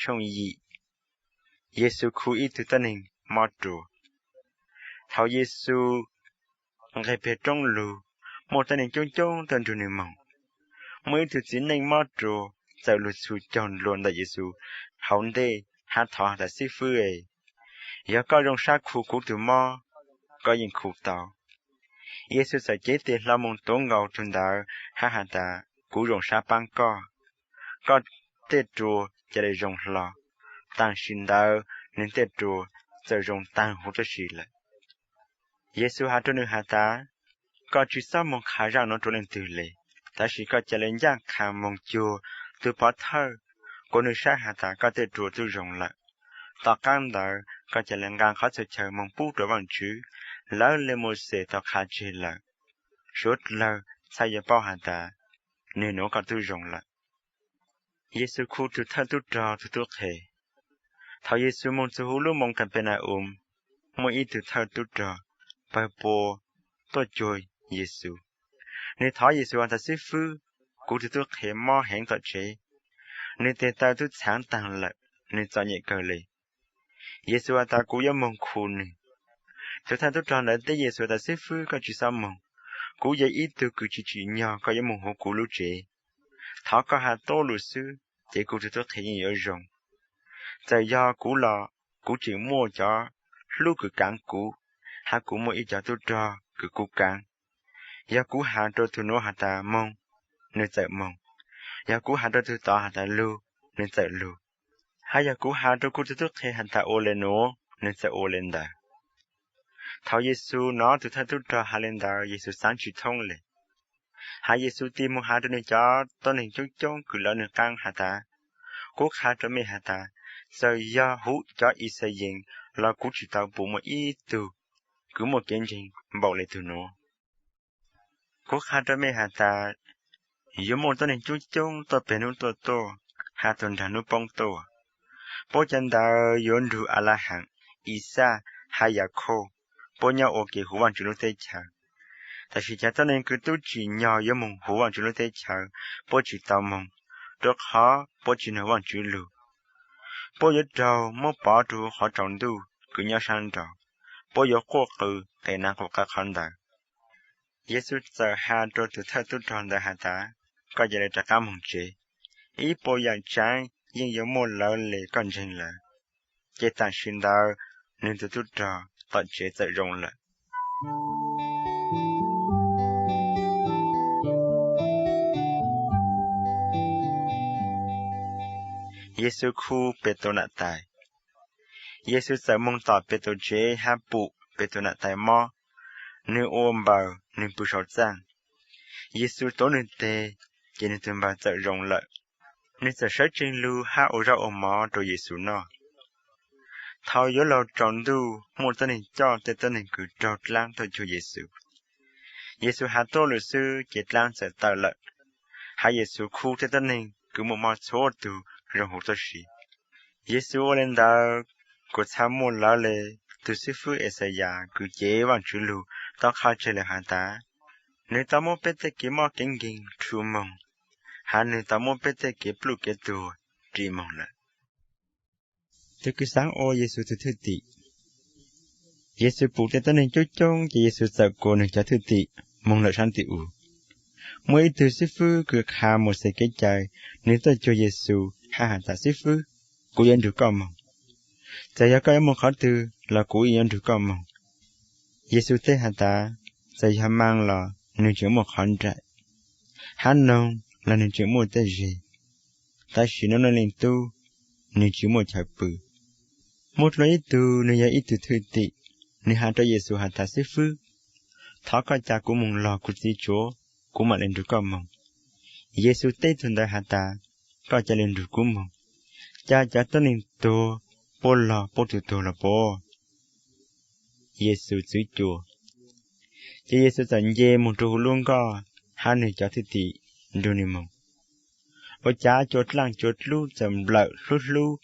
Tshooj yim. Yexus khu ib tug tuab neeg mob ruas. Thaum Yexus nqes peg roob lug, muaj tuab neeg coob coob tuaj nrug nwg moog. Muaj ib tug txiv neej mob ruas txawm lug txhus caug dlua ntawm Yexus hauv ntej hab thov has tas, Xib fwb e, yog koj zoo sab khu kuv tug mob, koj yeej khu tau. Yexus txawm cev tes hlo moog tuav nkaus tug ntawd hab has tas, Kuv zoo sab paab koj. Koj tej ruas ca le zoo hlo. Taam sim ntawd nwg tej ruas txawm zoo taag huv tuab si lawm. Yexus has rua nwg has tas, Koj tsi xob moog qha zaaj nuav rua leej twg le, tab sis koj ca le ncaaj qha moog cuag tug pov thawj, kuas nwg saib has tas koj tej ruas tub zoo lawm. Tom qaab ntawd koj ca le nqaa qhov txhua chaw moog pub rua Vaajtswv, lawv le Mauxes tau qha tseg lawm. Suav dlawg txhaj yuav paub has tas nwg nuav koj tub zoo lawm. Yexus khu tug thawj tub rog tug tub qhe. Thaum Yexus moog txug huv lub moos Kapenaus, muaj ib tug thawj tub rog pawg pua tuaj cuag Yexus. Nwg thov Yexus has tas, Xib fwb, kuv tug tub qhe mob heev tom tsev. Nwg tes taw tub txhaav taag lawm, nwg txom nyem kawg le. Yexus has tas, Kuv yuav moog khu nwg. Tug thawj tub rog ntawd teb Yexus tas, Xib fwb, koj tsi xob moog. Kuv yog ib tug kws tsi tsim nyog koj yuav moog huv kuv lub tsev. Thov koj has tuab lug xwb, ces kuv tug tub qhe yeej yuav zoo. Txawm yog kuv los kuv tseem muaj cov hlub kws kaav kuv, hab kuv muaj ib co tub rog kws kuv kaav. Yog kuv has rua tug nuav has tas, Moog, nwg txawm moog. Yog kuv has rua tug tod has tas, Lug, nwg txawm lug. Hab yog kuv has rua kuv tug tub qhe has tas, Ua le nuav, nwg txawm ua le ntawd. Thaum Yexus nov tug thawj tub rog has le ntawd, Yexus xaav tsi thoob le. Hab Yexus tig moog has rua nwg cov tuab neeg coob coob kws lawv nwg qaab has tas, Kuv qha rua mej has tas, txawm yog huv cov Ixayees los kuv tsi tau pum muaj ib tug kws muaj kev ntseeg npaum le tug nuav. Kuv qha rua mej has tas, yuav muaj tuab neeg coob coob tuaj peg nub tuaj tuaj, hab tuaj nraag nub poob tuaj. Puab cov ntawd yuav nrug Alaxaas, Ixaj hab Yakhauj, puab nyob ua ke huv Vaajtswv lub teb chaws. Tab sis cov tuab neeg kws tub tsim nyog yuav moog huv Vaajtswv lub teb chaws, puab tsi tau moog, rua qhov puab tsi noog Vaajtswv lug. Puab yuav raug muab pov rua huv qhov tsaus ntuj kws nyob saab nraud, puab yuav quaj qw qe naav quaj qw qhov ntawd. Yexus txawm has rua tug thawj tub rog ntawd has tas, Koj ca le rov qaab moog tsev. Ib puas yaam tsaav yeej yuav muaj lawv le koj ntseeg lawm. Ces taam sim ntawd nwg tug tub rog tom tsev txawm zoo lawm. Yexus khu Petus nam tais. Yexus txawm moog tom Petus tsev hab pum Petus nam tais mob. Nwg ua npaws, nwg pw saum txaaj. Yexus tuav nwg teg, ces nwg tug npaws txawm zoo lawm. Nwg txawm sawv tsees lug hab ua zaub ua mov rua Yexus noj. Thaum yuav luag tsaus ntuj, muaj tuab neeg coj tej tuab neeg kws raug dlaab tuaj cuag Yexus. Yexus has tuab lug xwb ces dlaab txawm tawm lawm, hab Yexus khu tej tuab neeg kws muaj mob txhua tug zoo huv tuab si. Yexus ua le ntawd kuas txha muaj lawv le tug xib fwb Exayas kws cev Vaajtswv lug tau qha tseg lawm has tas, Nwg tau muab peb tej kev mob kev nkeeg rhu moog, hab nwg tau muab peb tej kev pluj kev tuag ri moog lawm. Tug kws xaav ua Yexus tug thwj tim. Yexus pum tej tuab neeg coob coob ces Yexus txawm kuas nwg cov thwj tim moog lawm saab tim u. Muaj ib tug xib fwb kws qha Mauxes kev cai, nwg tuaj cuag Yexus hab has tas, Xib fwb, kuv yuav nrug koj moog. Txawm yog koj yuav moog qhov twg los kuv yeej yuav nrug koj moog. Yexus teb has tas, Txawm yog maa los nwg tseem muaj qhov nraim, hab noog los nwg tseem muaj tej zeg, tab sis Noob Neej Leej Tub nwg tsi muaj chaw pw. Muaj dlua ib tug, nwg yog ib tug thwj tim, nwg has rua Yexus has tas, Xib fwb, thov koj ca kuv moog lug kuv txiv tsuav, kuv maam le nrug koj moog. Yexus teb tug ntawd has tas, Koj ca le nrug kuv moog. Ca cov tuab neeg tuag puab lug puab tug tuag lug puab. Yexus txwv cua. Ces Yexus txawm nce moog rua huv lub nkoj, hab nwg cov thwj tim nrug nwg moog. Ua cav cua dlaaj cua dlub txawm nplawm hlub hlub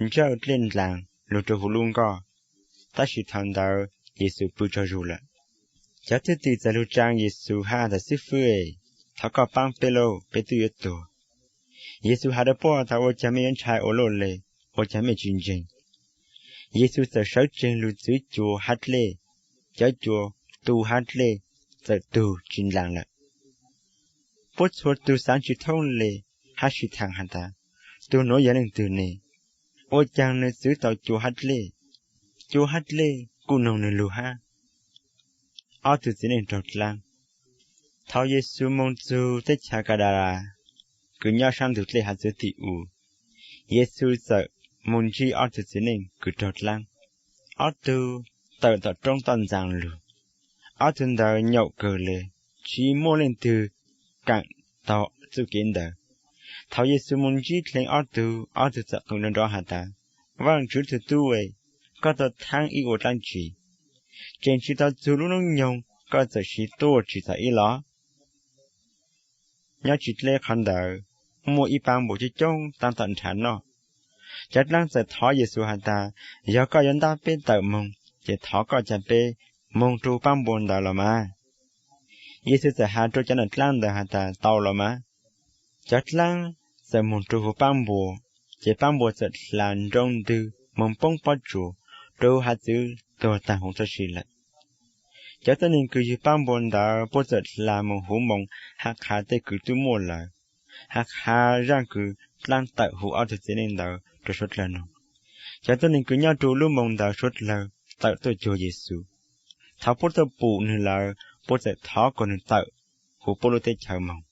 ntsawj dlej ndlaas lug rua huv lub nkoj, tab sis thaum ntawd Yexus pw tsaug zug lawm. Cov thwj tim txawm lug tsaa Yexus hab has tas, Xib fwb e, thov koj paab peb lauj, peb twb yuav tuag. Yexus has rua puab tas, Ua caag mej yuav ntshai ua luaj le? ua caag mej tsi ntseeg? Yes Xus txawm sawv tseeg lug txwv cua hab dlej. Cov cua tu hab dlej txawm tug tsi ndlaag lawm. Puab txhua tug xaav tsi thoob le hab sib thaam has tas, Tug nuav yog leej twg ne? Ua caag nwg txwv tau cua hab dlej, cua hab dlej kuj noog nwg lug hab? Ob tug txiv neej raug dlaab. Thaus Yes Xus moog txug teb chaws KasDas Las kws nyob saab ntug dlej hav txwv Tim Us, Yes Xus txawm moog ntsib ob tug txiv neej kws raug dlaab. Ob tug tawm tom roob toj ntxaa lug. Ob tug ntawd nyaum kawg le, tsi muaj leej twg kaam taug txuj kev ntawd. Thaus Yes Xus moog ntsib dleeg ob tug, ob tug txawm qw nrov nrov has tas, Vaajtswv tug Tub, koj tau thaab ib ua dlaab tsi? Tseem tsi tau txug lub noob nyoog koj txawm siv tuaj tsi txog ib los? Nyob tsis dleb qhov ntawd, muaj ib paab npua coob coob taab tom nrhav noj. Cov dlaab txawm thov Yes Xus has tas, Yog koj yuav ntab peb tawm moog, ces thov koj ca peb moog rua paab npua ntawd los mas. Yes Xus txawm has rua cov nam dlaab ntawd has tas, Tau los mas. Cov dlaab txawm moog rua huv paab npua, ces paab npua txawm dlha nroo ntwg moog poob pob tsuas rua huv hav txwv tuag taag huv txoj si lawm. Cov tuab neeg kws ywg paab npua ntawd puab txawm dlha moog huv moos hab qha tej kws tub muaj lawm, hab qha zaaj kws dlaab tawm huv ob tug txiv neej ntawd rua suav dlawg noog. Cov tuab neeg kws nyob rua lub moos ntawd suav dlawg tawm tuaj cuag Yes Xus. Thaus puab tuaj pum nwg lawm, puab txawm thov kuas nwg tawm huv puab lub teb chaws moog.